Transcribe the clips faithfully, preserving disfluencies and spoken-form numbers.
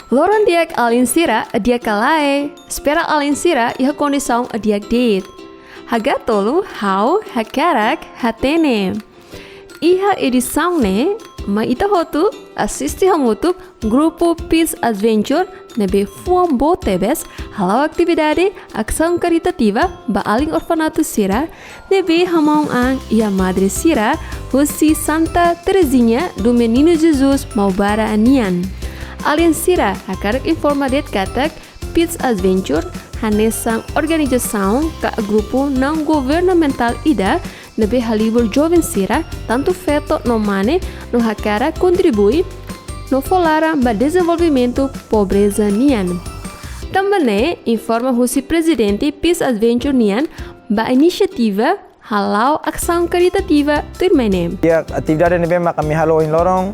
Loron di'ak alin sira, di'ak ka lae? Espera alin sira iha kondisaun di'ak de'it. Hagatolu, ha'u hakarak hatene. Iha edisaun ne'e, mai ita hotu asiste hamutuk grupu Peace Adventure ne'ebé fuan boot tebes hala'o atividade asaun karitativa ba alin orfanatu sira ne'ebé hamaun an iha madre sira husi Santa Terezinha do Menino Jesus Maubara nian. Alin sira, hakarak informa de'it katak Peace Adventure hanesan organizasaun ka grupu naun-governamentál ida ne'ebé halibur joven sira, tantu feto no mane, no hakarak kontribui no fó laran ba dezenvolvimentu pobreza nian. Tanba ne'e, informa husi prezidente Peace Adventure nian ba inisiativa hala'o asaun karitativa tuirmai ne'e. Iha atividade ne'ebé mak ami halo ohin loron,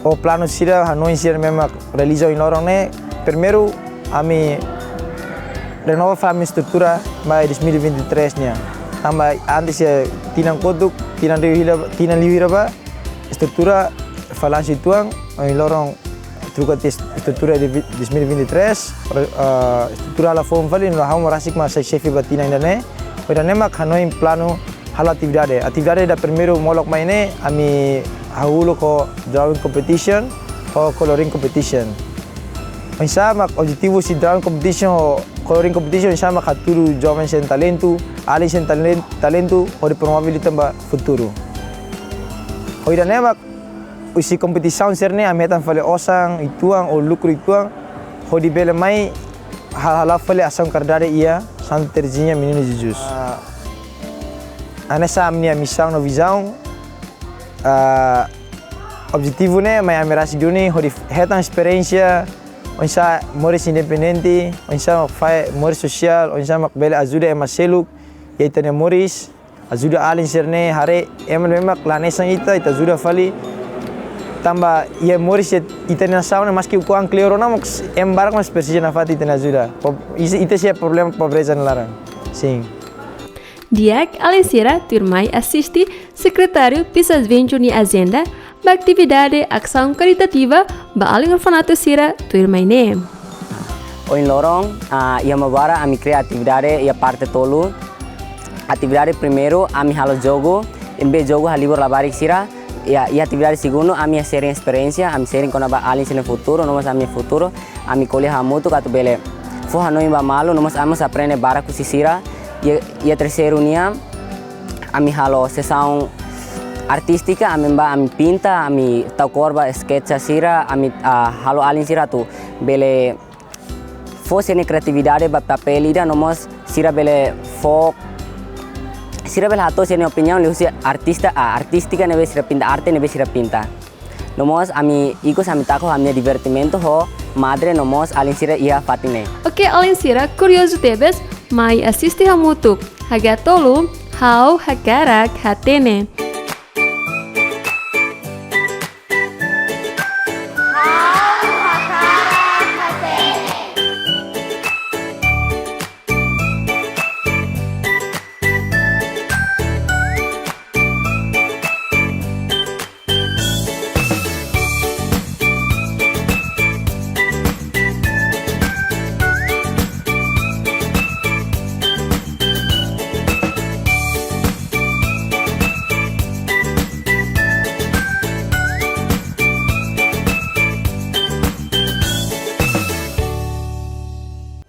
ou planu sira, hanoin sira ne'ebé mak realiza ohin loron ne'e, primeiru, ami renova fali ami-nia estrutura mai dois mil e vinte e três nian. Tanba antes iha tinan kotuk, tinan liu hira, tinan liu hira ba, estrutura fallansu uitoan, ohin loron troka tiha estrutura de vi-, dois mil e vinte e três, re-, ah, estrutura halo foun fali, no ha'u mak rasik mak sai xefe ba tinan ida-ne'e. Ho ida-ne'e mak hanoin planu halo atividade. Atividade ida primeiru molok mai ne'e, ami hahú uluk ho drawing competition, ho coloring competition. Oinsá mak objetivu husi drawing competition ho coloring competition, oinsá mak hatudu joven sira-nia talentu, alin sira-nia talen-, talentu, hodi promove liután ba futuru. Ho ida-ne'e mak husi kompetisaun sira-ne'e ami hetan fali osan uitoan ou lukru uitoan, hodi bele mai ha-, hala'o fali asaun karidade iha Santa Terezinha Menino Jesus. Ah, hanesan ami-nia misaun no vizaun, ah, objetivu ne'e mai ami rasik duni hodi hetan esperiénsia oinsá moris independente, oinsá mak fahe moris sosiál, oinsá mak bele ajuda ema seluk iha ita-nia moris, ajuda alin sira-ne'e, haree ema ne'ebé mak la hanesan ita, ita ajuda fali. Tanba iha moris iha ita-nia nasaun ne'e, maski ukun kle'ur ona, mas ema barak mós presiza nafatin ita-nia ajuda. Po-, ita, ita sei iha problema pobreza nia laran. Sin. Di'ak, alin sira tuirmai asiste sekretáriu Peace Adventure nia ajenda ba atividade asaun karitativa ba alin orfanatu sira tuirmai ne'e. Ohin loron, ah, iha Maubara ami kria atividade iha parte tolu. Atividade primeiru, ami halo jogu, ne'ebé jogu halibur labarik sira. Iha, iha atividade segundu, ami sharing esperiénsia, ami sharing kona-ba alin sira-nia futuru, no mós ami-nia futuru, ami ko'alia hamutuk atu bele fó hanoin ba malu, no mós ami mós aprende barak husi sira. Iha, iha terseiru nian, ami halo sesaun artístika, ami bá, ami pinta, ami tau kór ba sketsa sira, ami, ah, halo alin sira atu bele fó sira-nia kreatividade ba papél ida, no mós sira bele fó, sira bele hato'o sira-nia opiniaun liuhusi artista, ah, artístika ne'ebé sira pinta, arte ne'ebé sira pinta. No mós ami ikus ami taka ho ami-nia divertimentu ho madre no mós alin sira iha fatin ne'e. Oke, alin sira kuriozu tebes, mai asiste hamutuk. Hagatolu, ha'u hakarak hatene.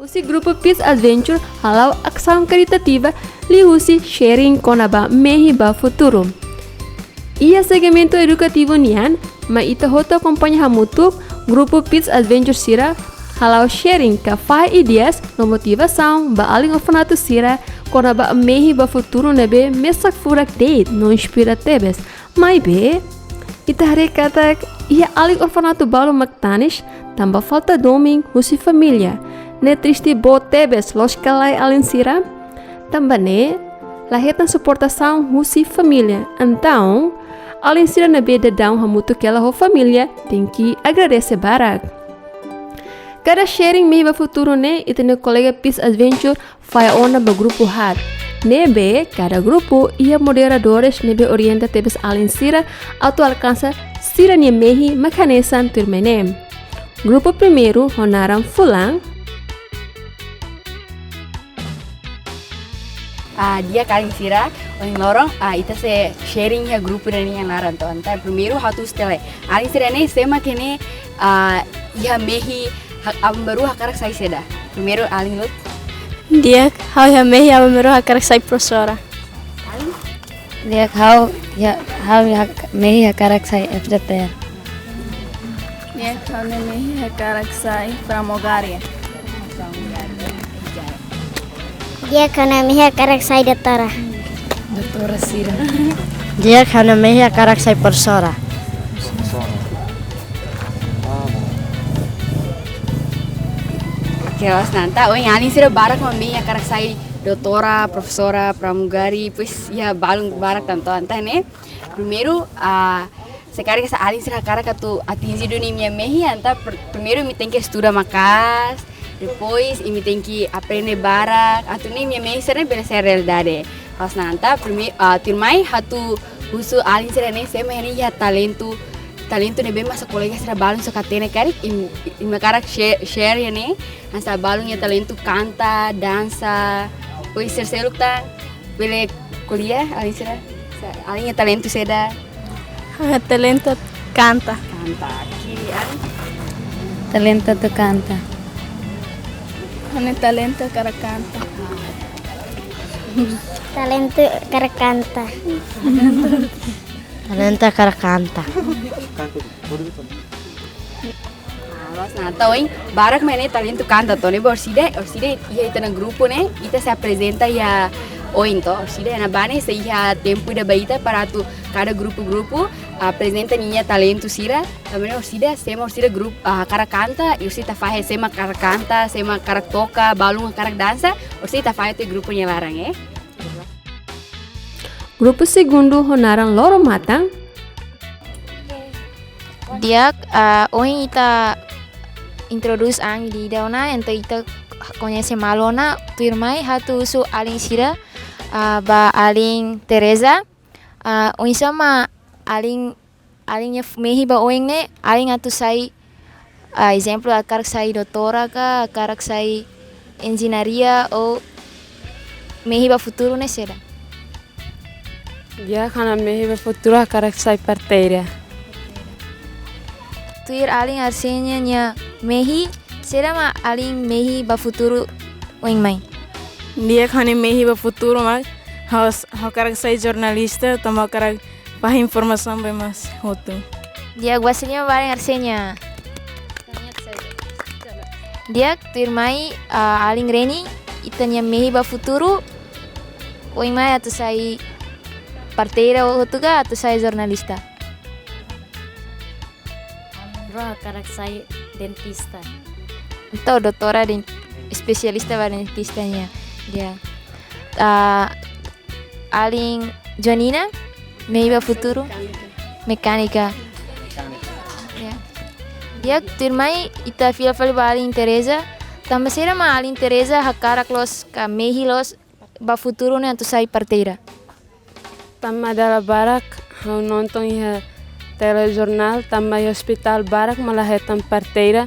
Husi grupu Peace Adventure hala'o asaun karitativa liuhusi sharing kona-ba mehi ba futuru. Iha segmentu edukativu nian, mai ita hotu akompaña hamutuk grupu Peace Adventure sira hala'o sharing ka fahe ideias no motivasaun ba alin orfanatu sira kona-ba mehi ba futuru ne'ebé mesak furak de'it no inspira tebes. Maibé, ita haree katak iha alin orfanatu balu mak tanis tanba falta domin husi família. Ne'e triste boot tebes, loos ka lae alin sira? Tanba ne'e la hetan suportasaun husi família. Entaun, alin sira ne'ebé daudaun hamutuk hela ho família tenke agradese barak. Kada sharing mehi ba futuru ne'e, ita-nia kolega Peace Adventure fahe ona ba grupu haat. Ne'ebé kada grupu iha moderadores ne'ebé orienta tebes alin sira atu alkansa sira-nia mehi mak hanesan tuirmai ne'e. Grupu primeiru ho naran Fulan. Ah, di'ak alin sira, ohin loron, ah, ita sei sharing iha grupu ida-ne'e nia laran to. Entaun primeiru ha'u atu husu tiha lai. Alin sira ne'e sé mak ne'e, ah, iha mehi ha-, aban-bainrua hakarak sai saida? Primeiru alin Lut. Di'ak, ha'u iha mehi aban-bainrua hakarak sai profesora. Alin? Di'ak, ha'u iha, ha'u iha mehi hakarak sai F D T R. Di'ak, ha'u-nia mehi hakarak sai pramugária. Di'ak, ha'u-nia mehi hakarak sai doutora. Doutora sira. Di'ak, ha'u-nia mehi hakarak sai profesora. Oke, loos ona, entaun ohin alin sira barak mak mehi hakarak sai doutora, profesora, pramugária, depois iha balun barak tan to, entaun ne'e. Primeiru, ah, se karik hanesan alin sira hakarak atu atinje duni nia mehi, entaun pr-, primeiru imi tenke estuda maka'as, depois imi tenke aprende barak, atu nune'e imi-nia mehi sira-ne'e bele sai realidade. Loos ona, entaun prime-, ah, tuirmai ha'u atu husu alin sira ne'e sé mak ne'e iha talentu, talentu ne'ebé hanesan kolega sira balun só hatene karik, im-, imi hakarak share, share iha ne'e, hanesan balun iha talentu kanta, dansa, depois sira seluk tan, bele ko'alia, alin sira. Sa-, alin iha talentu saida? Ha'u-nia talentu kanta. Kanta. Oke, alin? Talentu atu kanta. Ha'u-nia talentu hakarak kanta. Talentu hakarak kanta. Talentu hakarak kanta. Ah, loos ona, entaun ohin barak mak ne'e talentu kanta to, ne'ebé orsida, orsida iha ita-nia grupu ne'e, ita sei aprezenta iha oin to, orsida iha ne'ebá ne'e sei iha tempu ida ba ita para atu kada grupu-grupu aprezenta ninia talentu sira, tanba ne'e orsida sé mak orsida grupu, ah, hakarak kanta, i orsida ita fahe sé mak hakarak kanta, sé mak hakarak toka, balun hakarak dansa, orsida ita fahe to'o grupu nia laran, eh. Grupu segundu ho naran Loro Matan. Di'ak, ah, ohin ita introdús an ida-idak ona, entaun ita koñese malu ona, tuirmai ha'u atu husu alin sira, ah, ba alin Teresa, ah, oinsá mak alin, alin nia f-, mehi ba oin ne'e, alin atu sai, ah, ezemplu, hakarak sai doutora ka, hakarak sai enjeñaria ou mehi ba futuru ne'e saida? Di'ak, ha'u-nia mehi ba futuru hakarak sai parteira. Tuir alin Arsenia nia mehi, saida mak alin mehi ba futuru oin mai? Di'ak, ha'u-nia mehi ba futuru mak, ha'u s-, ha'u hakarak sai jornalista, tanba ha'u hakarak fahe informasaun ba ema hotu. Di'ak, basa liman ba alin Arsenia. Di'ak, tuirmai, ah, alin Reni, ita-nia mehi ba futuru, oin mai atu sai parteira hotu ka atu sai jornalista? Ha'u hakarak sai dentista. Entaun doutora den-, espesialista ba dentista nian. Di'ak. Ah, alin Joanina, mehi ba futuru? Mekánika. Ya. Di'ak, tuirmai ita fila fali ba alin Teresa. Tanba saida mak alin Teresa hakarak loos ka mehi loos ba futuru ne'e atu sai parteira? Tanba dala barak ha'u nonton iha telejornál, tanba iha ospitál barak mak la hetan parteira,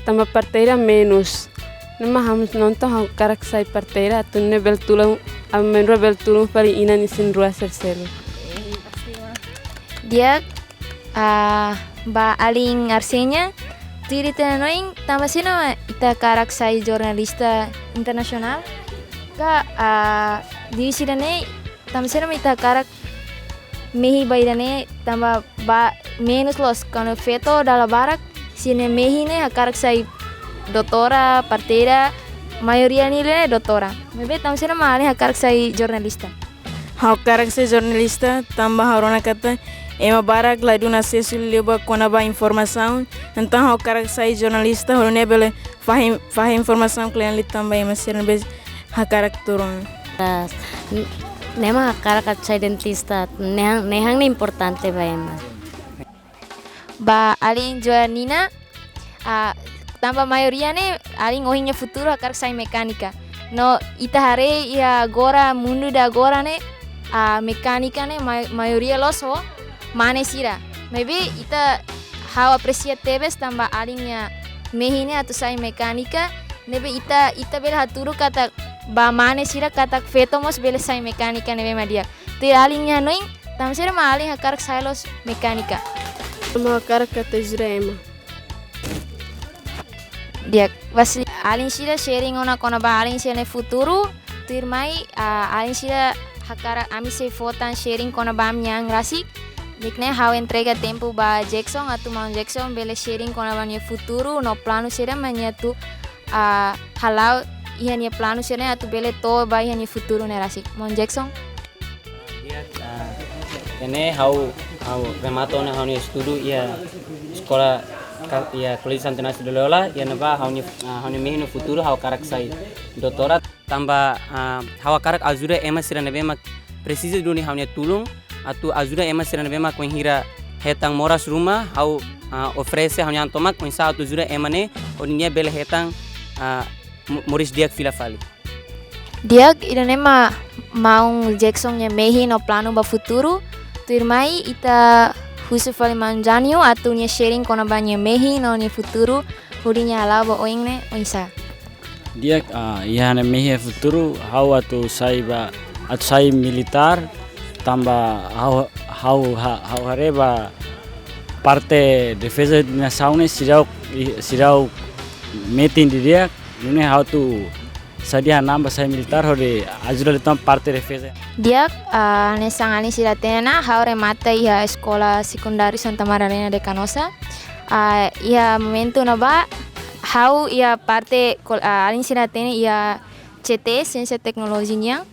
tanba parteira menus. Ne'e mak ha'u nonton ha'u hakarak sai parteira, atu nune'e bele tulun, aban-bainrua bele tulun fali inan isin-rua sira seluk. Di'ak, ah, ba alin Arsenia, tuir ita-nia hanoin, tanba saida mak ita hakarak sai jornalista internasionál? Ka, ah, divisi ida-ne'e, tanba saida mak ita hakarak mehi ba ida-ne'e, tanba ba menus loos, kuandu feto dala barak, sira-nia mehi ne'e hakarak sai doutora, parteira, maioria ne'e doutora. Maibé tanba saida mak alin hakarak sai jornalista? Ha'u hakarak sai jornalista, tanba ha'u rona katak ema barak la dún asesu liu ba kona-ba informasaun, entaun ha'u hakarak sai jornalista, hodi nune'e bele fahe, fahe informasaun kle'an liután ba ema sira ne'ebé hakarak tuur ona. Ras, n-, ne'e mak hakarak atu sai dentista, nehan, nehan ne'e importante ba ema. Ba alin Joanina, ah, tanba maioria ne'e alin ohin nia futuru hakarak sai mekánika. No ita haree iha agora, mundu ida agora ne'e, ah, mekánika ne'e ma-, maioria loos ho mane sira. Maibé ita Ha'u apresia tebes tanba alin nia mehi ne'e atu sai mekanika, ne'ebé ita, ita bele hatudu katak ba mane sira katak feto mós bele sai mekanika ne'ebé mak di'ak. Tuir alin nia hanoin, tanba saida mak alin hakarak sai loos mekanika? Ema hakarak atu ajuda ema. Di'ak, basi alin sira sharing ona kona-ba alin sira-nia futuru, tuirmai, ah, alin sira hakarak ami sei fó tan sharing kona-ba ami-nia an rasik. Entaun ne'e ha'u entrega tempu ba Jackson, atu maun Jackson bele sharing kona-ba nia futuru, no planu saida mak nia atu, ah, hala'o iha nia planu sira-ne'e atu bele to'o ba iha nia futuru ne'e rasik. Maun Jackson. Di'ak, ah, ne'e ha'u, ha'u remata ona ha'u-nia estudu iha eskola ka-, iha Colégio Santo Inácio de Loyola, iha ne'ebá ha'u-nia, ah, ha'u-nia mehi nia futuru ha'u hakarak sai doutora. Tanba, ah, ha'u hakarak ajuda ema sira ne'ebé mak presiza duni ha'u-nia tulun, atu ajuda ema sira ne'ebé mak wainhira hetan moras ruma, ha'u, ah, oferese ha'u-nia an tomak, oinsá atu ajuda ema ne'e, hodi nia bele hetan, ah, mo-, moris di'ak fila fali. Di'ak, ida-ne'e mak maun Jackson nia mehi no planu ba futuru. Tuirmai ita husu fali maun Janio atu nia sharing kona-ba nia mehi no nia futuru, hodi nia hala'o ba oin ne'e oinsá. Di'ak, ah, iha ha'u-nia mehi futuru, ha'u atu sai ba, atu sai militár, tanba ha'u, ha'u, ha-, ha'u haree ba parte defeza nasaun ne'e seidauk, i-, seidauk metin didi'ak, nune'e ha'u atu sadia namba sai militár hodi ajuda liután parte defeza. Di'ak, ah, hanesan alin sira hatene ona, ha'u remata iha Eskola Sekundáriu Santa Madalena de Canossa. Ah, iha momentu ne'ebá, ha'u iha parte kol-, ah, alin sira hatene iha C T, Siénsia Teknolojia nian.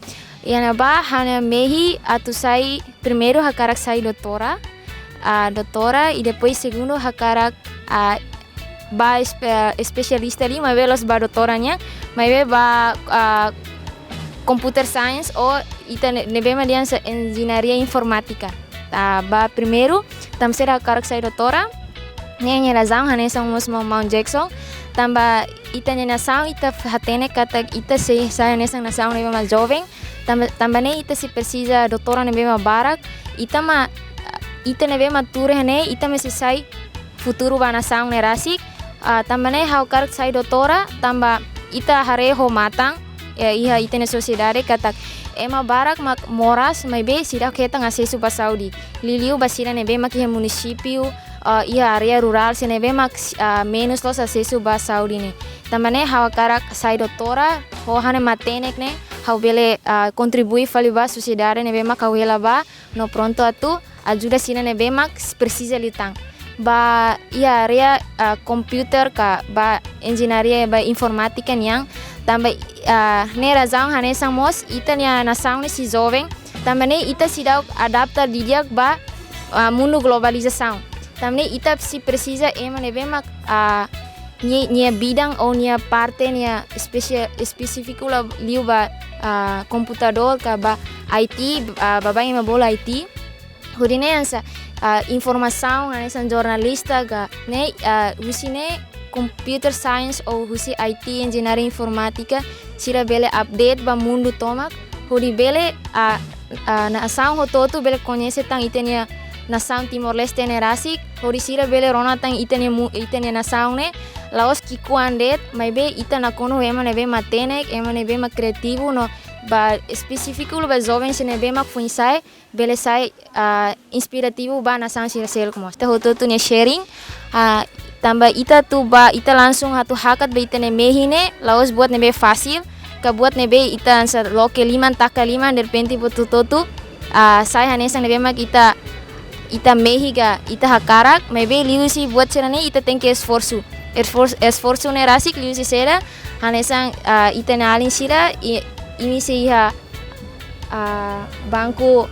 Iha ne'ebá ha'u-nia mehi atu sai, primeiru hakarak sai doutora, ah, doutora, i depois segundu hakarak, ah, ba espe-, espesialista liu, maibé la'ós ba doutora nian, maibé ba, ah, computer science ou ita ne-, ne'ebé mak dehan hanesan enjeñaria informátika. Ah, ba primeiru, tanba saida hakarak sai doutora, ne'e nia razaun hanesan mós maun, maun Jackson, tanba ita-nia nasaun, ita hatene katak ita sei sai hanesan nasaun ne'ebé mak joven, tanba, tanba ne'e ita sei presiza doutora ne'ebé mak barak, ita mak, ita ne'ebé mak tuur iha ne'e, ita mak sei sai futuru ba nasaun ne'e rasik. Ah, tanba ne'e ha'u hakarak sai doutora, tanba ita haree ho matan, eh, iha ita-nia sosiedade katak ema barak mak moras, maibé seidauk hetan asesu ba saúde. Liuliu ba sira ne'ebé mak iha munisípiu, ah, iha área rurál sira ne'ebé mak, ah, menus loos asesu ba saúde ne'e. Tanba ne'e ha'u hakarak sai doutora, ho ha'u-nia matenek ne'e, ha'u bele, ah, kontribui fali ba sosiedade ne'ebé mak ha'u hela ba, no prontu atu ajuda sira ne'ebé mak presiza liután. Ba iha área, ah, komputer ka ba enjeñaria ba informátika nian, tanba, ah, ne'e razaun hanesan mós ita-nia nasaun ne'e sei joven, tanba ne'e ita seidauk adapta didi'ak ba, ah, mundu globalizasaun. Tanba ne'e ita sei presiza ema ne'ebé mak, ah, nia, nia bidang ou nia parte nia espesia-, espesífiku la liu ba, ah, komputadór ka ba I T, ah, baibain ema bolu I T. Hodi ne'e hanesan, ah, informasaun, hanesan jornalista ka ne'e, ah, husi ne'e computer science ou husi I T, enjeñaria informátika, sira bele update ba mundu tomak, hodi bele, ah, ah, nasaun hotu-hotu bele koñese tan ita-nia nasaun Timor-Leste ne'e rasik, hodi sira bele rona tan ita-nia mu-, ita-nia nasaun ne'e la'ós ki'ikoan de'it, maibé ita nakonu ema ne'ebé matenek, ema ne'ebé mak kriativu no ba espesífiku liu ba joven sira ne'ebé mak foin-sa'e, bele sai, ah, inspirativu ba nasaun sira seluk mós. Ita hotu-hotu nia sharing, ah, tanba ita atu ba, ita langsung atu hakat ba ita-nia mehi ne'e, la'ós buat ne'ebé fasil, ka buat ne'ebé ita hanesan loke liman, taka liman, derrepente buat hotu-hotu, ah, sai hanesan ne'ebé mak ita, ita mehi ka ita hakarak, maibé liuhusi buat sira-ne'e ita tenke esforsu. Esfor-, esforsu ne'e rasik liuhusi saida, hanesan, ah, ita-nia alin sira, i-, imi sei iha ah, banku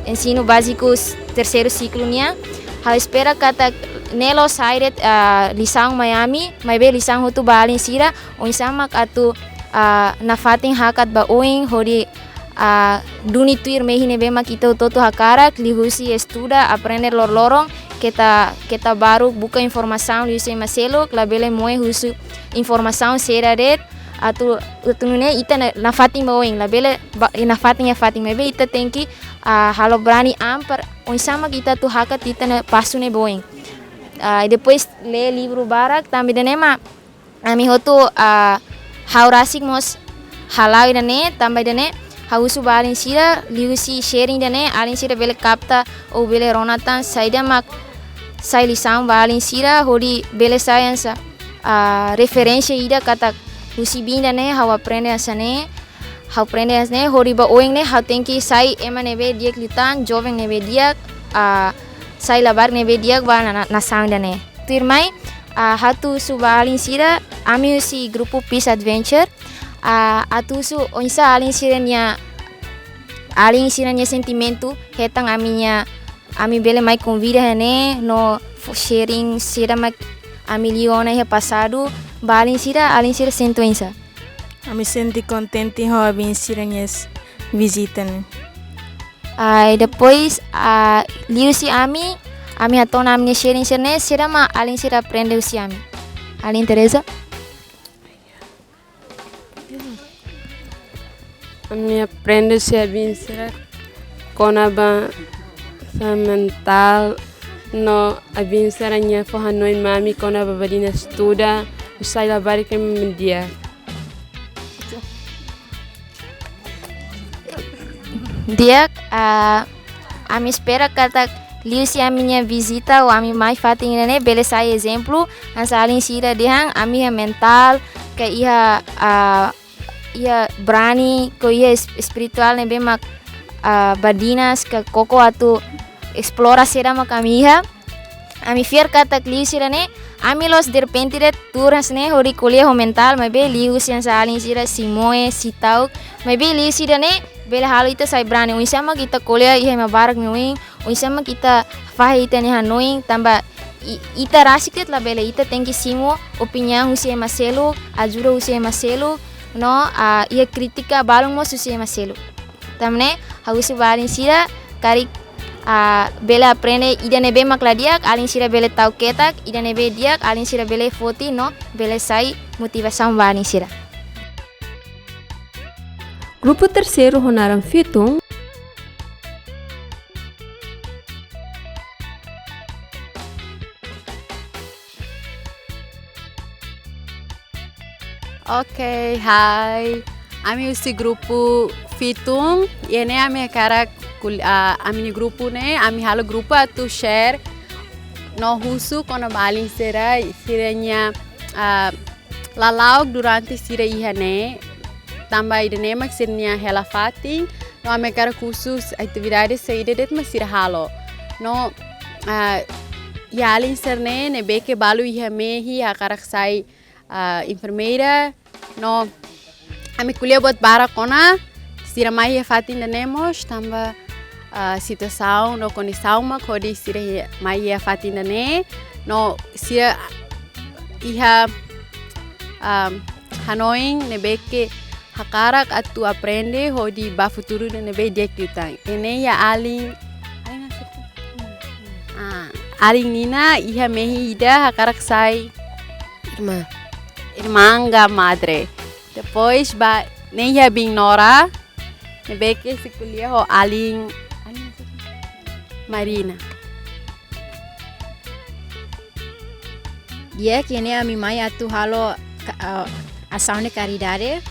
ensinu báziku s-, terseiru siklu nian. Ha'u espera katak ne'e la'ós sai de'it, ah, lisaun mai ami, maibé lisaun hotu ba alin sira, oinsá mak atu, ah, nafatin hakat ba oin, hodi, ah, duni tuir mehi ne'ebé mak ita hotu-hotu hakarak, liuhusi estuda, aprende loroloron, keta, keta baruk buka informasaun liuhusi ema seluk, labele moe husu informasaun saida de'it, atu, atu nune'e ita na-, nafatin ba oin, labele ba, nafatin iha fatin, maibé ita tenke, ah, halo brani an para oinsá mak ita atu hakat ita-nia pasu ne'e ba oin. Ah, depois lee livru barak, tanba ida-ne'e mak ami hotu, ah, ha'u rasik mós hala'o ida-ne'e, tanba ida-ne'e ha'u husu ba alin sira, liuhusi sharing ida-ne'e, alin sira bele kapta ou bele rona tan saida mak sai lisaun ba alin sira, hodi bele sai hanesan, ah, referénsia ida katak husi biin ida-ne'e ha'u aprende hanesan ne'e, ha'u aprende hanesan ne'e, hodi ba oin ne'e ha'u tenke sai ema ne'ebé di'ak liután, joven ne'ebé di'ak, ah, sai labarik ne'ebé di'ak ba na-, na-, nasaun ida-ne'e. Tuirmai, ah, ha'u atu husu ba alin sira, ami husi grupu Peace Adventure, ah, atu husu oinsá alin sira-nia, alin sira-nia sentimentu hetan ami-nia, ami bele mai konvida iha ne'e no fó sharing sira mak ami liu ona iha pasadu, ba alin sira, alin sira sente oinsá? Ami sente kontente ho alin sira-nia vizita ne'e. Ah, i depois, ah, liuhusi ami, ami hato'o ona ami-nia sharing sira-ne'e, saida mak alin sira aprende husi ami. Alin Teresa? Ami aprende husi alin sira kona-ba saúde mentál, no alin sira-nia fó hanoin mai ami kona-ba badinas estuda, sai labarik ema di'ak. Di'ak, ah, ami espera katak liuhusi ami-nia vizita ou ami mai fatin ida-ne'e bele sai ezemplu, hanesan alin sira dehan ami iha mentál, ka iha, ah, iha brani, ka iha es-, espirituál ne'ebé mak, ah, badinas, ka koko atu esplora saida mak ami iha. Ami fiar katak liuhusi ida-ne'e, ami la'ós derrepente de'it tuur hanesan ne'e hodi ko'alia ho mentál, maibé liuhusi hanesan alin sira sei moe, sei ta'uk, maibé liuhusi ida-ne'e, bele halo ita sai brani. Oinsá mak ita ko'alia iha ema barak nia oin, oinsá mak ita fahe ita-nia hanoin, tanba i-, ita rasik de'it labele, ita tenke simu opiniaun husi ema seluk, ajuda husi ema seluk, no, ah, iha krítika balun mós husi ema seluk. Tan ne'e, ha'u husu ba alin sira, karik, ah, bele aprende ida ne'ebé mak la di'ak, alin sira bele ta'uk ketak, ida ne'ebé di'ak, alin sira bele foti no bele sai motivasaun ba alin sira. Grupu terseiru ho naran Fitun. Oke, hai. Ami husi grupu Fitun, iha ne'e ami hakarak kul-, ah, ami-nia grupu ne'e, ami halo grupu atu share no husu kona-ba alin sira, sira-nia, ah, lala'ok durante sira iha ne'e, tanba ida-ne'e mak sira-nia hela fatin, no ami hakarak husu atividade saida de'it mak sira halo. No, ah, iha alin sira-ne'e, ne'ebé ke balu iha mehi hakarak sai, ah, enfermeira, no ami ko'alia buat barak ona, sira mai iha fatin ida-ne'e mós, tanba, ah, situasaun no kondisaun mak hodi sira iha, mai iha fatin ida-ne'e, no sira iha, ah, hanoin ne'ebé ke hakarak atu aprende hodi ba futuru ida ne'ebé di'ak liután. Iha ne'e iha alin, alin nusá? Ah, alin Nina iha mehi ida hakarak sai irmã. Irmã ka madre. Depois ba ne'e iha biin Nora, ne'ebé ke sei ko'alia ho alin, alin Marina. Di'ak, iha ne'e ami mai atu halo ka-, ah, asaun de karidade.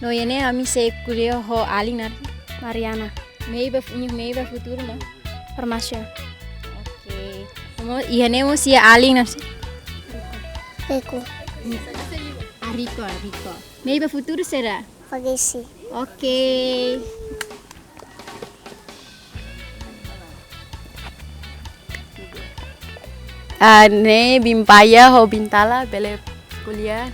No iha ne'e ami sei ko'alia ho alin naran? Mariana. Mehi ba fu-, nia mehi ba futuru mak? Farmásia. Oke. Mós, iha ne'e mós iha alin naran? Rico. Ariko, Ariko. Mehi ba futuru saida? Polísia. Oke. Ah, ne'e biin Paya ho biin Tala bele ko'alia.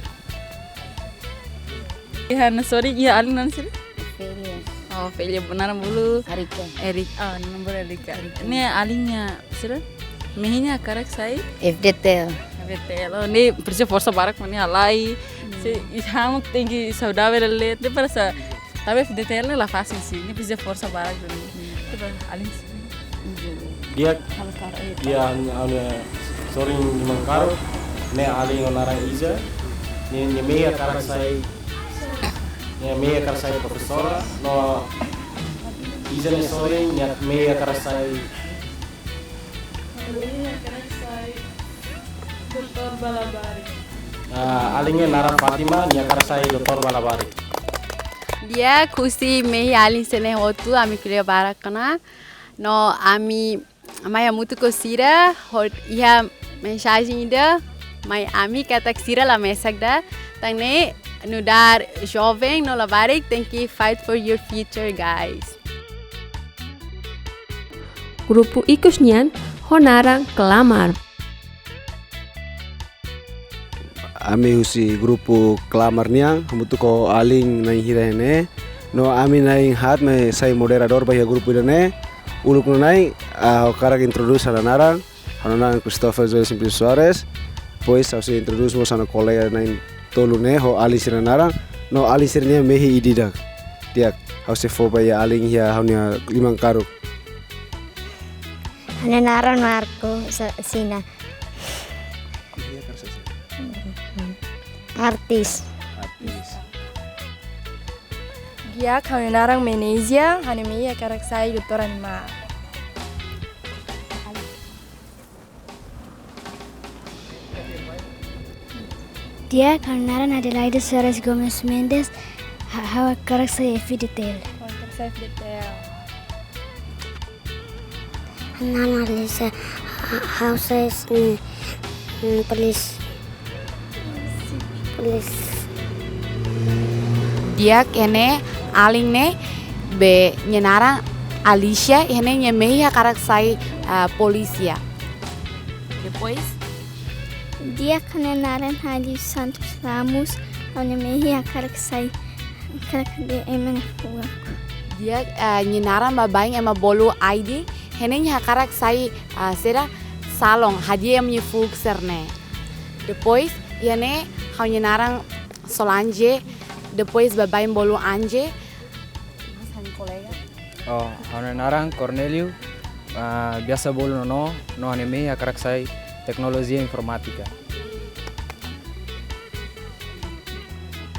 Iha ne'e sorin, iha alin naran sira? Ofelia. Oh, Ofelia, naran bolu? Erika. Erik, ah, naran bolu Erika. Erika. Ne'e alin nia sira? Mehi nia hakarak sai? F D T L. F D T L. Oh, ne'e presiza forsa barak mak ne'e halai. Hmm. Se, i ha'u tenke saudavel lee, ne'e para sa, tapi F D T L ne'e la fasil sih. Ne'e presiza forsa barak duni. Hmm. Coba alin sih. Di'ak, halo, Kak, eh, iha ami, ami sorin nia mak karik, ne'e alin ho naran Iza, ne'e, nia mehi hakarak sai, nia mehi hakarak sai profesora, no Iza nia sorin, nia mehi hakarak sai Ah, alin nia naran Fatima, nia hakarak sai doutór ba labarik. Di'ak, husi mehi alin sira-ne'e hotu, ami ko'alia barak ona. No ami mai hamutuk ho sira, hodi iha mensajen ida mai ami katak sira la mesak ida. Tan ne'e nu'udar joven no labarik, tenke fight for your future, guys. Grupu ikus nian ho naran Klamar. Ami husi grupu Klamar nian, hamutuk ho alin na'in hira iha ne'e. No ami na'in haat mak sai moderadór ba iha grupu ida-ne'e. Uluk nanain, ah, ha'u hakarak introdús ha'u-nia naran. Ha'u-nia naran Christopher Joel Simplício Soares. Depois ha'u sei introdús mós ha'u-nia kolega na'in tolu ne'e ho alin sira-nia naran. No alin sira-nia mehi ida-idak. Di'ak, ha'u sei fó ba iha alin iha ha'u-nia liman karuk. Ha'u-nia naran Marco Sa-, Sina. Artis. Artis. Di'ak, ha'u-nia naran Menezia, ha'u-nia mehi hakarak sai doutór animál. Di'ak, ha'u-nia naran Adelaide Soares Gomes Mendes, ha-, ha'u hakarak sai F D T L. Ha'u hakarak sai F D T L. Ha'u-nia naran Alisa, ha-, ha'u sai, mm, mm, polísia. Polísia. Di'ak, iha ne'e alin ne'ebé nia naran Alicia, iha ne'e nia mehi hakarak sai, ah, polísia. Depois? Di'ak, ha'u-nia naran Hali Santos Ramos, ha'u-nia mehi hakarak sai, hakarak hadi'a ema nia fuuk. Di'ak, ah, nia naran baibain ema bolu Aide, iha ne'e nia hakarak sai, ah, sira salon, hadi'a ema nia fuuk sira-ne'e. Depois, iha ne'e ha'u-nia naran Solange, depois baibain bolu Ange. Mas ha'u-nia kolega. Oh, ha'u-nia naran Cornelio, ah, biasa bolu Nono, no ha'u-nia mehi hakarak sai teknolojia informátika.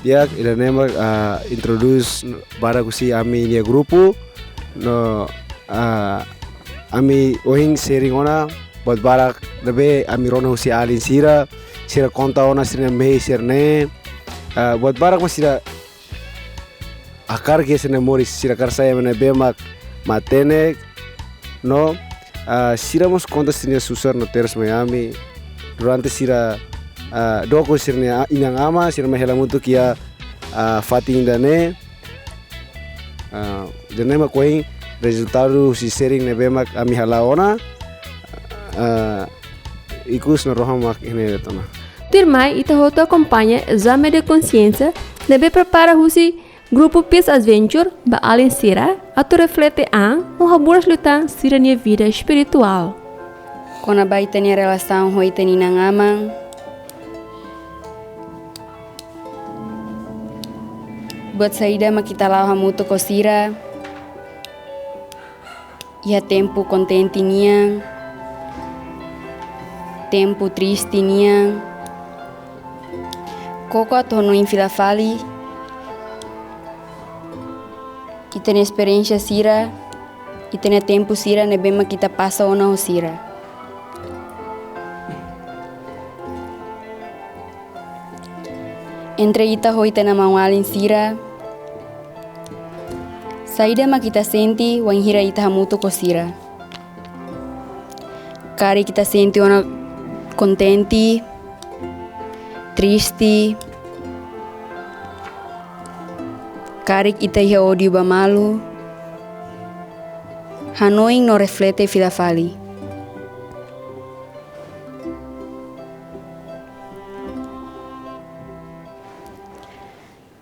Di'ak, ida-ne'e mak, ah, introdús badak husi ami-nia grupu, no, ah, ami ohin sharing ona buat barak ne'ebé ami rona husi alin sira, sira konta ona sira-nia mehi sira-ne'e, ah, buat barak mak sira hakarak iha sira-nia moris, sira hakarak sai ema ne'ebé mak matenek, no, ah, sira mós konta sira-nia susar no terus mai ami. Durante sira, ah, dook ho sira-nia inan-aman, sira mai hela hamutuk iha, ah, fatin ida-ne'e. Ah, ida-ne'e mak ohin rezultadu husi sharing ne'ebé mak ami hala'o ona. Ah, ikus no rohan mak iha ne'e de'it ona. Tuirmai ita hotu akompaña ezame de konxiénsia ne'ebé prepara husi grupu Peace Adventure ba alin sira atu reflete an no haburas liután sira-nia vida espirituál. Kona-ba ita-nia relasaun ho ita-nia inan-aman. Buat saida mak ita la'o hamutuk ho sira iha tempu kontente nian, tempu triste nian. Koko atu hanoin fila fali ita-nia esperiénsia sira, ita-nia tempu sira ne'ebé mak ita pasa ona ho sira. Entre ita ho ita-nia maun-alin sira, saida mak ita sente wainhira ita hamutuk ho sira? Karik ita sente ona kontente, triste, karik ita iha ódiu ba malu, hanoin no reflete fila fali.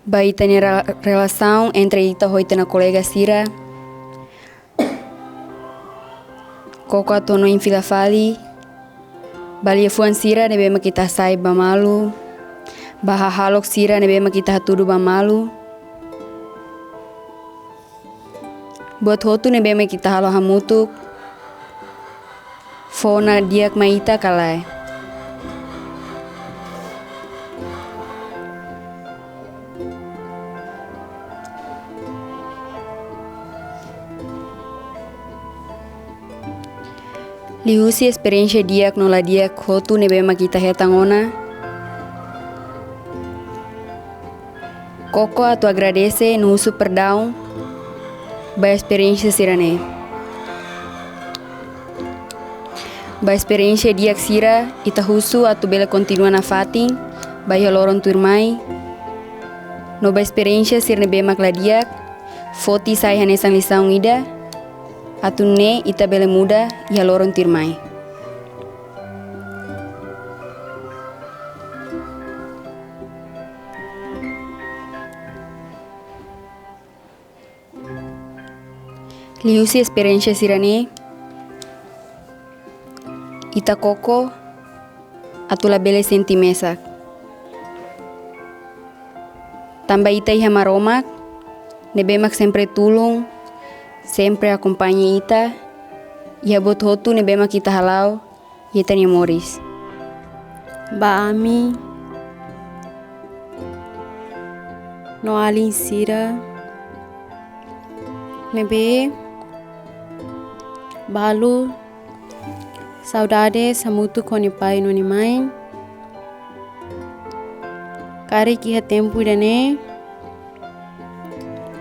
Ba ita-nia re-, relasaun entre ita ho ita-nia kolega sira. Koko atu hanoin fila fali ba liafuan sira ne'ebé mak ita hasai ba malu, ba hahalok sira ne'ebé mak ita hatudu ba malu. Buat hotu ne'ebé mak ita halo hamutuk, fó ona di'ak mai ita ka lae. Liuhusi esperiénsia di'ak no la di'ak hotu ne'ebé mak ita hetan ona, koko atu agradese no husu perdaun ba esperiénsia sira-ne'e. Ba esperiénsia di'ak sira, ita husu atu bele kontinua nafatin ba iha loron tuirmai. No ba esperiénsia sira ne'ebé mak la di'ak, foti sai hanesan lisaun ida, atu nune'e ita bele muda iha loron tuirmai. Liuhusi esperiénsia sira-ne'e, ita koko atu labele sente mesak. Tanba ita iha Maromak, ne'ebé mak sempre tulun, sempre akompaña ita, iha buat hotu ne'ebé mak ita hala'o iha ita-nia moris. Ba ami no alin sira ne'ebé balu saudades hamutuk ho nia pai no nia mãe, karik iha tempu ida-ne'e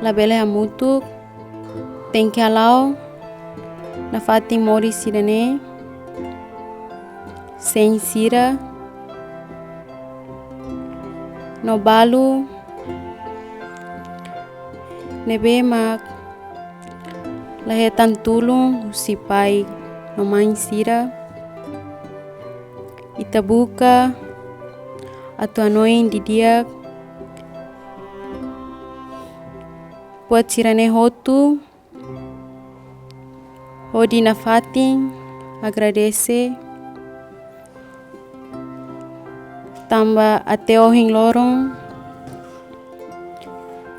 labele hamutuk, tenke hala'o nafatin moris ida-ne'e sein sira. No balu ne'ebé mak la hetan tulun husi pai no mãe sira, ita buka atu hanoin didi'ak buat sira-ne'e hotu, hodi nafatin agradese, tanba até ohin loron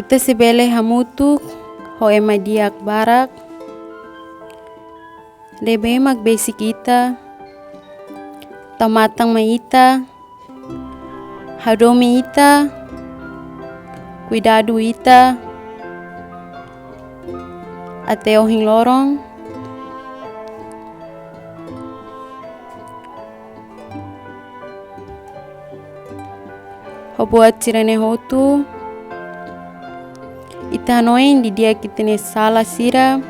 ita sei bele hamutuk ho ema di'ak barak ne'ebé mak besik ita, tau matan mai ita, hadomi ita, kuidadu ita até ohin loron. Ho buat sira-ne'e hotu, ita hanoin didi'ak ita-nia sala sira.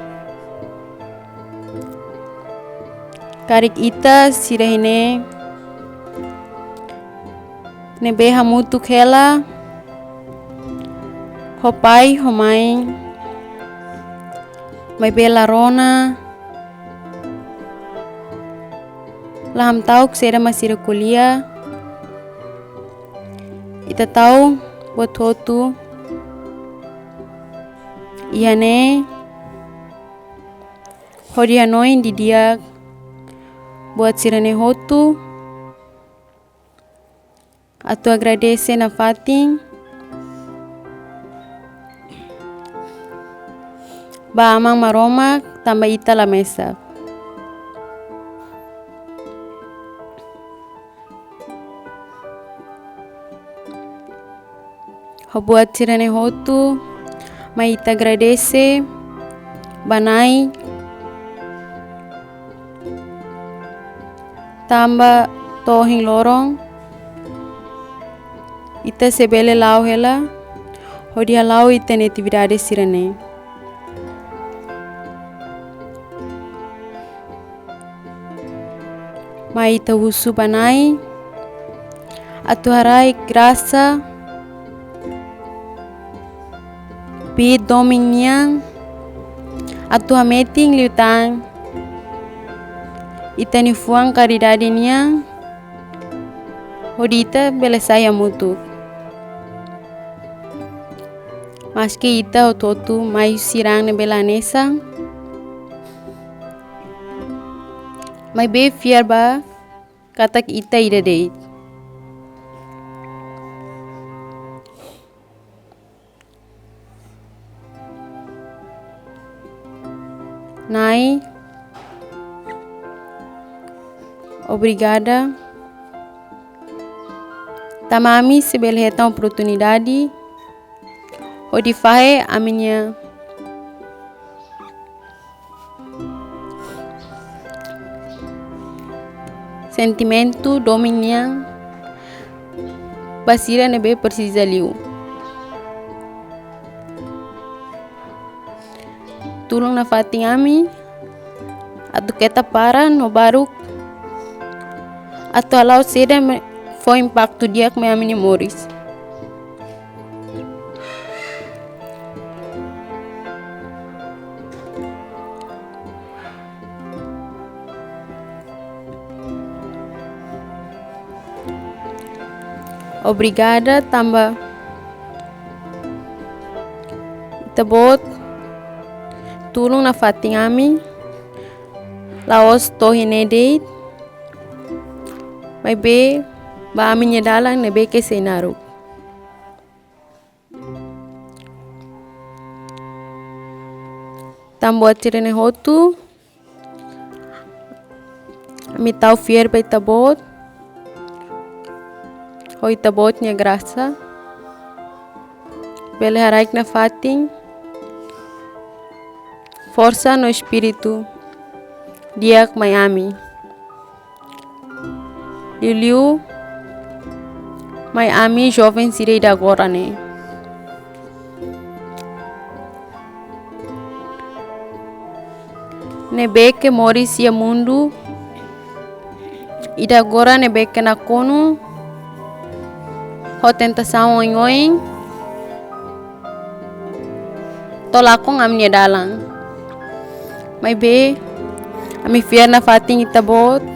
Karik ita sira-ne'e ne'ebé hamutuk hela ho pai ho mãe, maibé la rona, la hamta'uk saida mak sira ko'alia, ita tau buat hotu iha ne'e hodi hanoin didi'ak buat sira-ne'e hotu, atu agradese nafatin ba Aman Maromak tanba ita la mesak. Ho buat sira-ne'e hotu, mai ita agradese ba Na'i, tanba to'o ohin loron ita sei bele la'o hela hodi hala'o ita-nia atividade sira-ne'e. Mai ita husu ba Na'i atu haraik grasa, kbiit domin nian, atu hametin liután ita-nia fuan karidade nian, hodi ita bele sai hamutuk. Maski ita hotu-hotu mai husi raan ne'ebé la hanesan, maibé fiar ba katak ita ida de'it. Na'i, obrigada tanba ami sei bele hetan oportunidade hodi fahe ami-nia, sentimentu domin nian ba sira ne'ebé presiza liu. Tulun nafatin ami atu keta para no baruk atu hala'o saida mak fó impaktu di'ak mai ami-nia moris. Obrigada tanba Ita-Boot tulun nafatin ami, la'ós to'o iha ne'e de'it, maibé ba ami-nia dalan ne'ebé ke sei naruk. Tan buat sira-ne'e hotu, ami tau fiar ba Ita-Boot, ho Ita-Boot nia grasa, bele haraik nafatin forsa no espíritu di'ak mai ami. Liuliu mai ami joven sira ida agora ne'e. Ne'ebé ke moris iha mundu ida agora ne'ebé ke nakonu ho tentasaun oioin. To'o lakon ami-nia dalan. Maibé, ami fiar nafatin Ita-Boot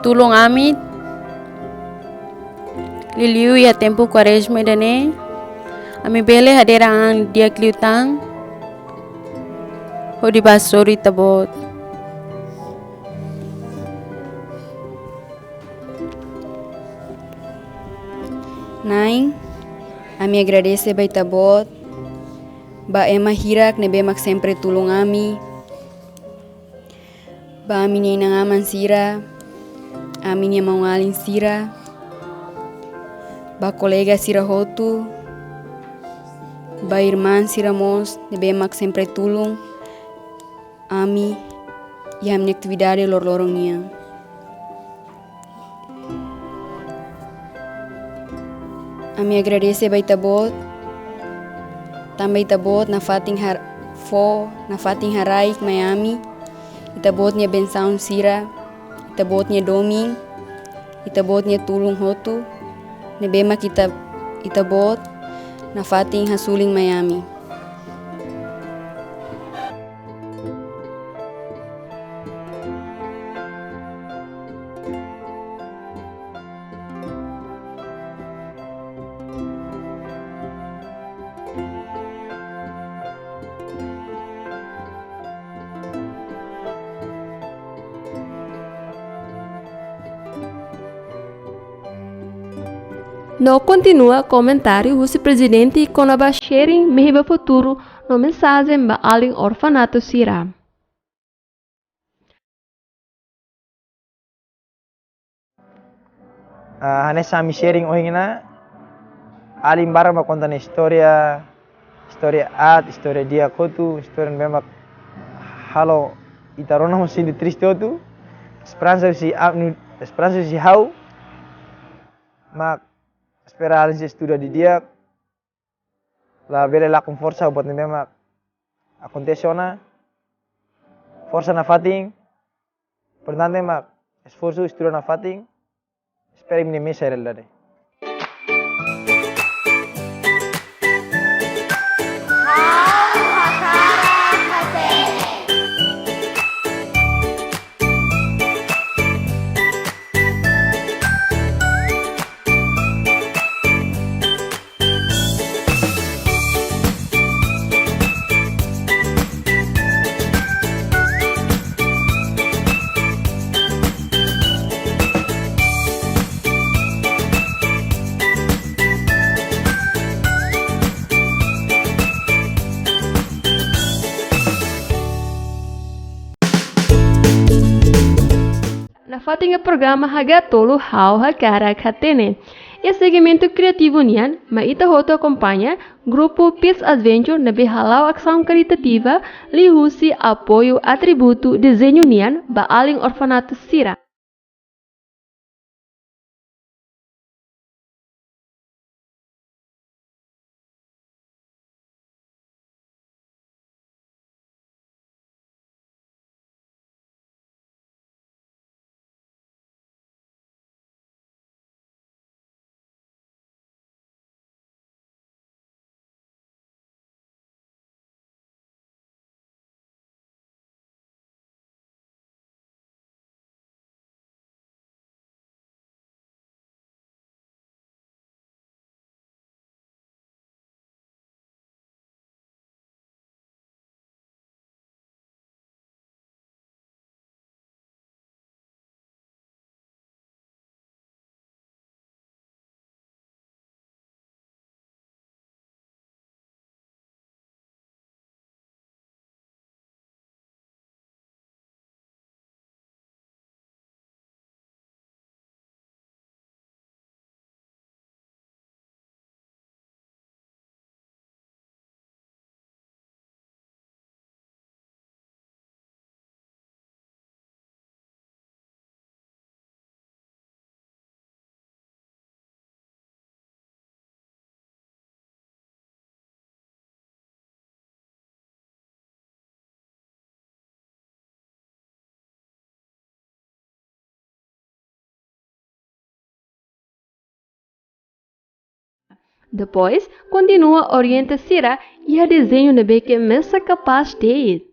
tulun ami, liuliu iha tempu Kuarezma ida-ne'e, ami bele hadeer an di'ak liután hodi bá hasoru Ita-Boot. Nain, ami agradese ba Ita-Boot, ba ema hirak ne'ebé mak sempre tulun ami, ba ami-nia inan-aman sira, ami-nia maun-alin sira, ba kolega sira hotu, ba irmaun sira mós ne'ebé mak sempre tulun ami iha ami-nia atividade loroloron nian. Ami agradese ba Ita-Boot, tanba Ita-Boot nafatin har-, fó nafatin haraik mai ami, Ita-Boot nia bensaun sira, Ita-Boot nia domin, Ita-Boot nia tulun hotu, ne'ebé mak Ita, Ita-Boot nafatin hasulin mai ami. No kontinua komentáriu husi prezidente kona-ba sharing mehi ba futuru no mensajen ba alin orfanatu sira. Ah, hanesan ami sharing ohin ne'e, alin barak mak konta nia istória, istória aat, istória di'ak hotu, istória ne'ebé mak halo ita rona ho sente triste hotu. Esperansa husi a-, nu-, esperansa husi ha'u mak espera alin sei estuda didi'ak, labele lakon forsa buat ne'ebé mak akontese ona. Forsa nafatin, importante mak esforsu, estuda nafatin. Espera imi-nia mesa realidade. Nafatin iha programa Hagatolu Ha'u Hakarak Hatene. Iha segmentu kriativu nian, mai ita hotu akompaña grupu Pete's Adventure ne'ebé hala'o asaun karitativa liuhusi apoiu atributu dezeñu nian ba alin orfanatu sira. Depois, kontinua orienta sira iha dezeñu ne'ebé ke mesak kapás de'it.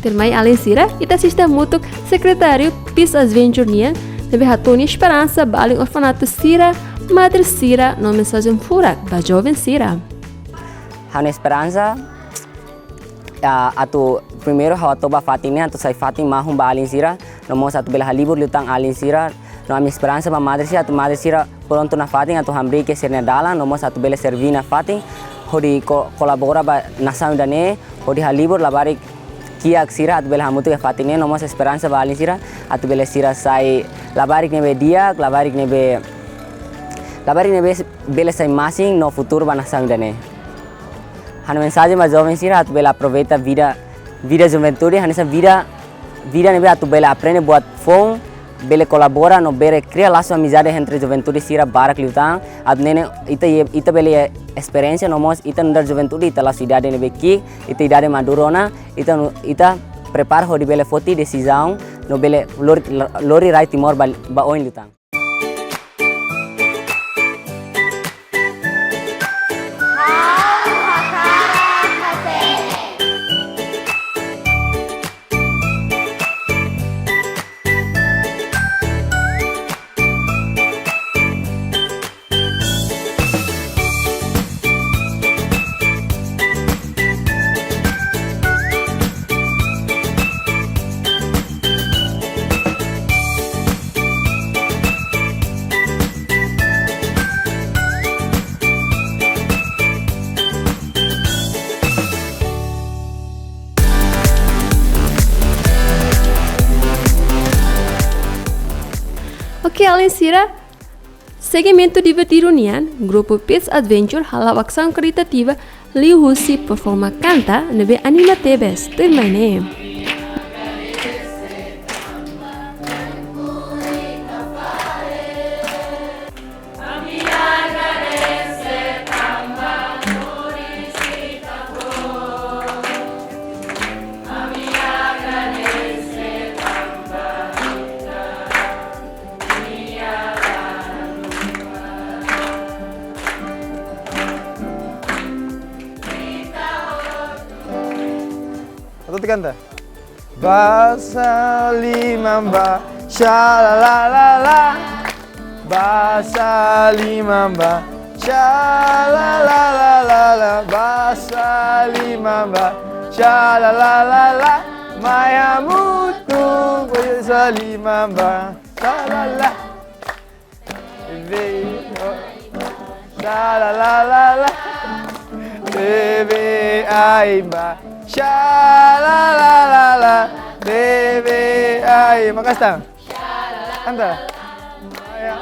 Tuirmai alin sira, ita asiste hamutuk sekretáriu Pete's Adventure nian, ne'ebé hato'o nia esperansa ba alin orfanatu sira, madre sira, no mensajen furak ba joven sira. Ha'u-nia esperansa, ah, atu primeiru ha'u atu ba fatin ne'e, atu sai fatin mahon ba alin sira, no mós atu bele halibur liután alin sira, no ami-nia esperansa ba madre sira, atu madre sira prontu nafatin atu hamriik iha sira-nia dalan, no mós atu bele serví nafatin, hodi ko-, kolabora ba nasaun ida-ne'e, hodi halibur labarik kiak sira atu bele hamutuk iha fatin ne'e, no mós esperansa ba alin sira, atu bele sira sai labarik ne'ebé di'ak, labarik ne'ebé, labarik ne'ebé bele sai masin no futuru ba nasaun ida-ne'e. Ha'u-nia mensajen ba joven sira atu bele aproveita vida, vida juventude, hanesan vida, vida ne'ebé atu bele aprende buat foun, bele kolabora no bele kria lasu amizade entre juventude sira barak liután, atu nune'e ita, ita bele esperiénsia no mós ita nu'udar juventude ita lasu idade ne'ebé ki'ik, ita idade maduru ona, ita nu-, ita prepara hodi bele foti desizaun no bele lori, lori rai Timor ba, ba oin liután. Oke, alin sira, segmentu divertidu nian, grupu Pete's Adventure hala'o asaun karitativa liuhusi performa kanta ne'ebé anima tebes, tuirmai ne'e. Tutu kanta. Basa liman ba, sha la la la la. Basa liman ba, sha la la la la la. Basa liman ba, sha la la la la. Mai hamutuk, basa liman ba, sha la la. Bebé, oh. Sha la la la la. Bebé, ai ba. Sha la la la la. Bebé, ai. Maka'as tan. Anda. Ya.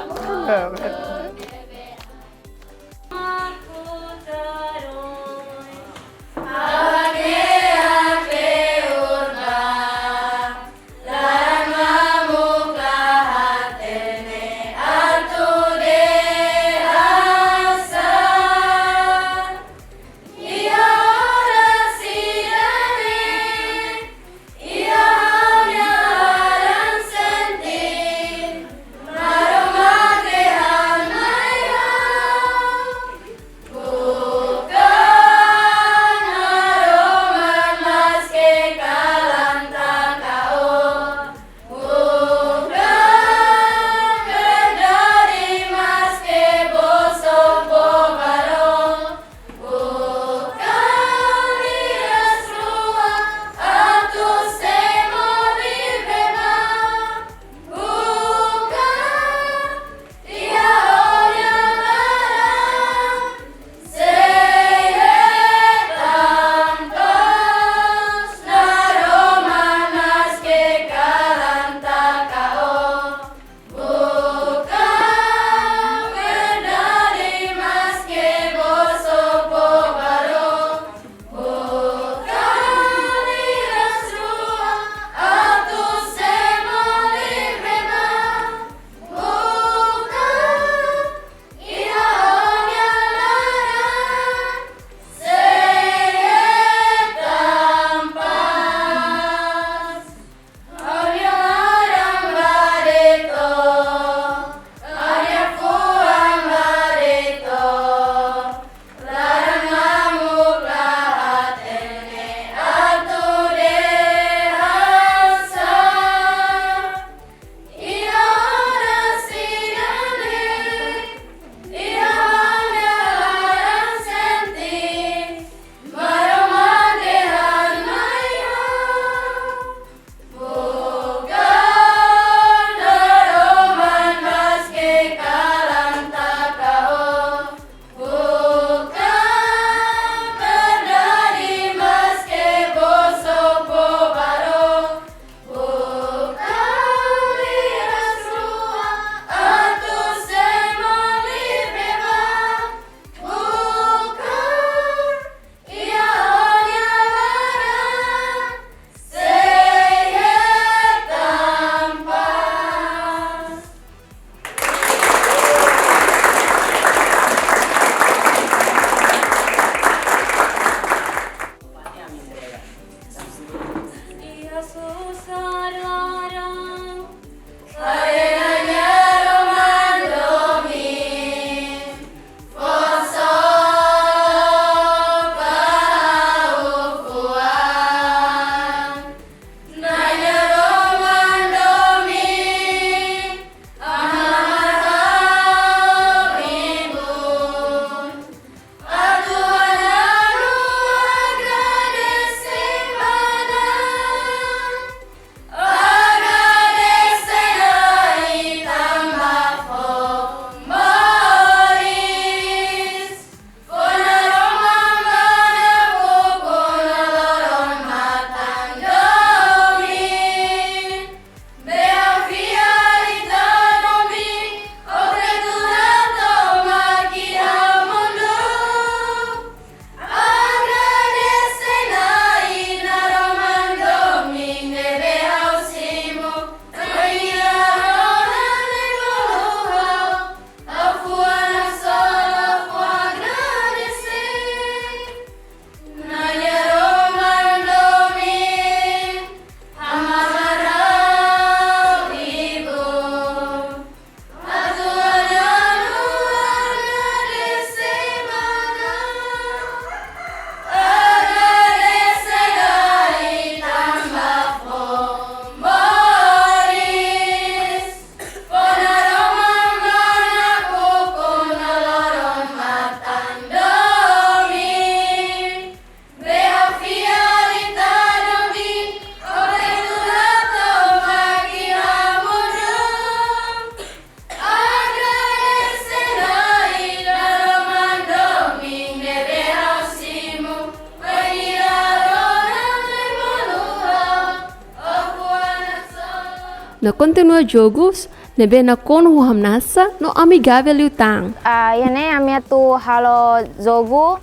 no kontinua jogus ne'ebé nakonu ho hamnasa no amigavel liután. Ah, iha ne'e ami atu halo jogu,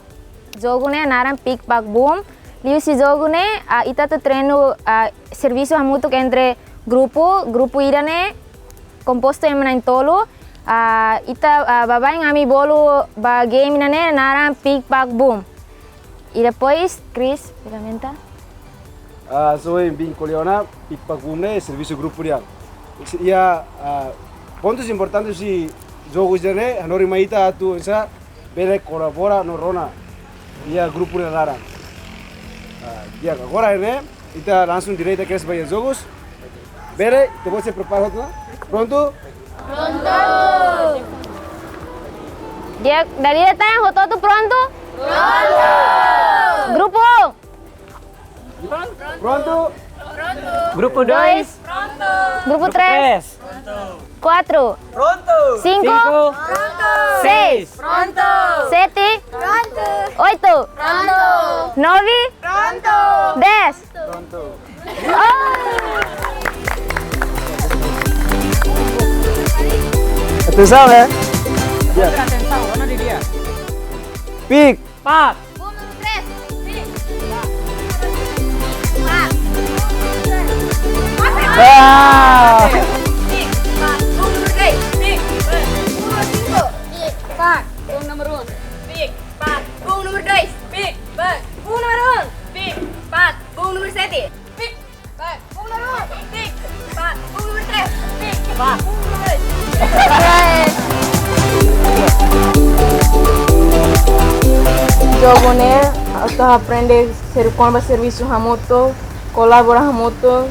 jogu ne'e naran Pick Pack Boom. Liuhusi jogu ne'e, ah, ita atu treinu, ah, servisu hamutuk entre grupu, grupu ida ne'e kompostu ema na'in-tolu. Ah, ita, ah, baibain ami bolu ba game ida ne'e naran Pick Pack Boom. I depois, Chris, komenta. Ah, so em bin koliona, Pick Pack Boom ne'e servisu grupu nian. Iha, ah, pontus importantes husi jogu ida ne'e, hanorin mai ita atu, oinsá, bele kolabora no rona iha grupu nia laran. Ah, di'ak, agora ne'e, ita langsung direta kedas ba iha jogus. Bele, ita-boot sei prepara hotu ona? Prontu? Prontu. Di'ak, dala ida tan, hotu-hotu prontu? Prontu. Grupu um. Prontu? Grupu dois. Grupu três. Quatro. Prontu. Cinco. Cinco. Seis. Prontu. Sete. Prontu. Oito. Prontu. Nove. Prontu. Dez. Prontu. Oh. Atensaun, eh? Atensaun, ona di dia. Pick. Pack. Boom número três. Pick. Pack. Boom número três. Ah! Pick. Pack. Boom número três. Pick. Pack. Boom número cinco. Pick. Pack. Boom número um. Pick. Pack. Boom número dois. Pick. Pack. Boom número um. Pick. Pack. Boom número sete. Pick. Pack. Boom número um. Pick. Pack. Boom número três. Pick. Pack. Boom número dois. Jogu ne'e, atu aprende ser kona-ba servisu hamutuk, kolabora hamutuk,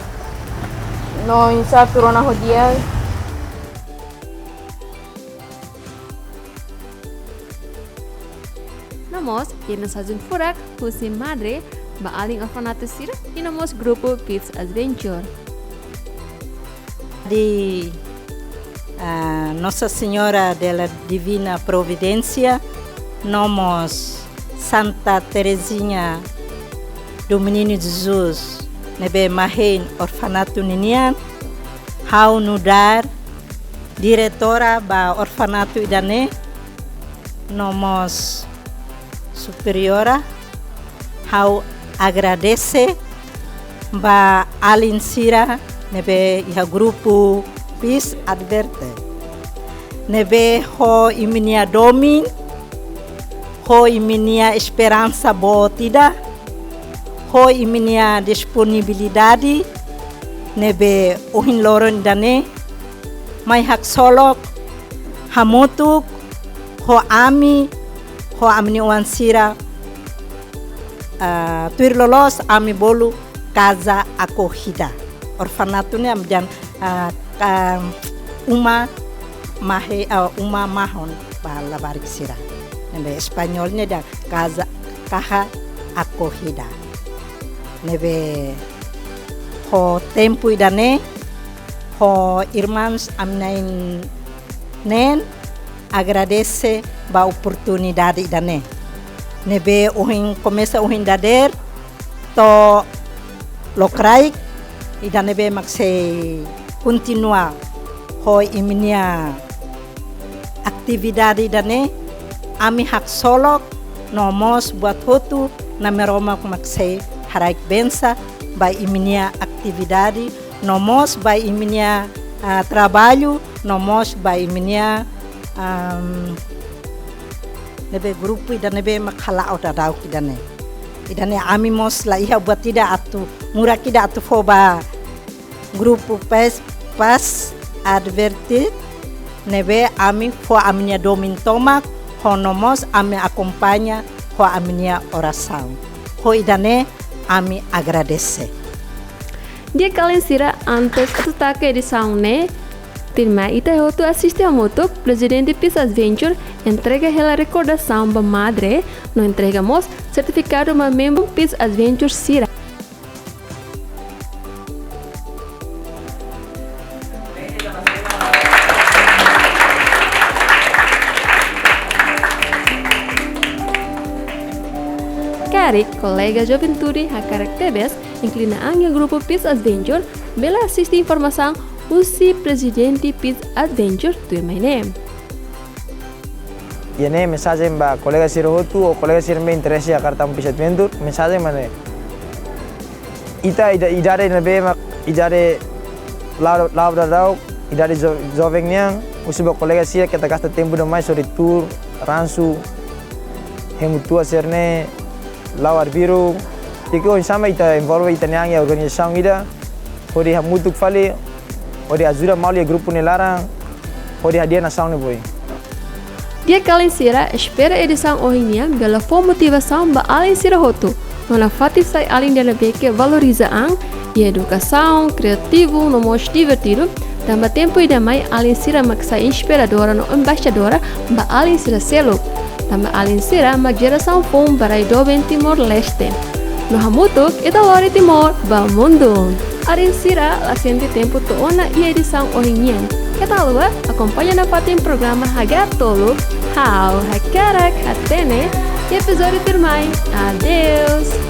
no oinsá atu rona ho di'ak. No mós, iha mensajen furak husi madre ba alin orfanatu sira, i no mós grupu Peace Adventure. Di, ah, Nossa Senhora de la Divina Providência, no mós Santa Terezinha do Menino Jesus, ne'ebé mahein orfanatu ninian, ha'u nu'udar diretora ba orfanatu ida-ne'e, no mós superiora, ha'u agradese ba alin sira ne'ebé iha grupu Peace Adventure. Ne'ebé ho imi-nia domin, ho imi-nia esperansa boot ida, ho imi-nia disponibilidade, ne'ebé ohin loron ida-ne'e mai haksolok hamutuk ho ami, ho ami-nia oan sira, ah, tuir loloos ami bolu casa acolhida. Orfanatu ne'e ami dehan, ah, ka-, uma mahe-, ah, uma mahon ba labarik sira. Ne'ebé Español ne'e dehan casa, caja acogida. Ne'ebé ho tempu ida-ne'e, ho irmãos ami na'in-neen, agradese ba oportunidade ida-ne'e. Ne'ebé ohin, komesa ohin dadeer to'o lokraik, ida ne'ebé mak sei kontinua ho imi-nia atividade ida-ne'e, ami haksolok no mós buat hotu Nai Maromak mak sei haraik bensa ba imi-nia atividade, no mós ba imi-nia, ah, traballu, no mós ba imi-nia, am, ne'ebé grupu ida ne'ebé mak hala'o daudauk ida-ne'e. Ida-ne'e ami mós la iha buat ida atu, murak ida atu fó ba grupu Peace, Peace Adventure, ne'ebé ami fó ami-nia domin tomak, ho no mós ami akompaña ho ami-nia orasaun. Ho ida-ne'e ami agradese. Di'ak alin sira, antes atu taka edisaun ne'e, tuirmai ita hotu asiste hamutuk, Prezidente Peace Adventure entrega hela rekordasaun ba madre, no entrega mós sertifikadu ba membru Peace Adventure sira. Karik kolega juventude hakarak tebes inklina an iha grupu Peace Adventure, bele asiste informasaun husi Prezidente Peace Adventure tuirmai ne'e. Iha ne'e mensajen ba kolega sira hotu, ou kolega sira ne'ebé interese hakarak tama Peace Adventure, mensajen mak ne'e. Ita ida-, idade ne'ebé mak idade la'o, la'o daudaun, idade jo-, joven nian, husu ba kolega sira keta gasta tempu demais hodi tuur, ransu, hemu tua sira-ne'e, la'o arbiru. Di'ak, oinsá mak ita envolve ita-nia an iha organizasaun ida, hodi hamutuk fali, hodi ajuda malu iha grupu nia laran, hodi hadi'a nasaun nia boi. Di'ak alin sira, espera edisaun ohin nian bele fó motivasaun ba alin sira hotu. No nafatin sai alin ida ne'ebé ke valoriza an iha edukasaun, kriativu, no mós divertidu, tanba tempu ida mai alin sira mak sai inspiradora no embaixadora ba alin sira seluk. Tanba alin sira mak jerasaun foun ba rai doben Timor-Leste. No hamutuk ita lori Timor ba mundu. Alin sira, la sente tempu to'o ona iha edisaun ohin nian. Keta haluha akompaña nafatin programa Hagatolu, Ha'u Hakarak Hatene, iha epizódiu tuirmai. Adeus!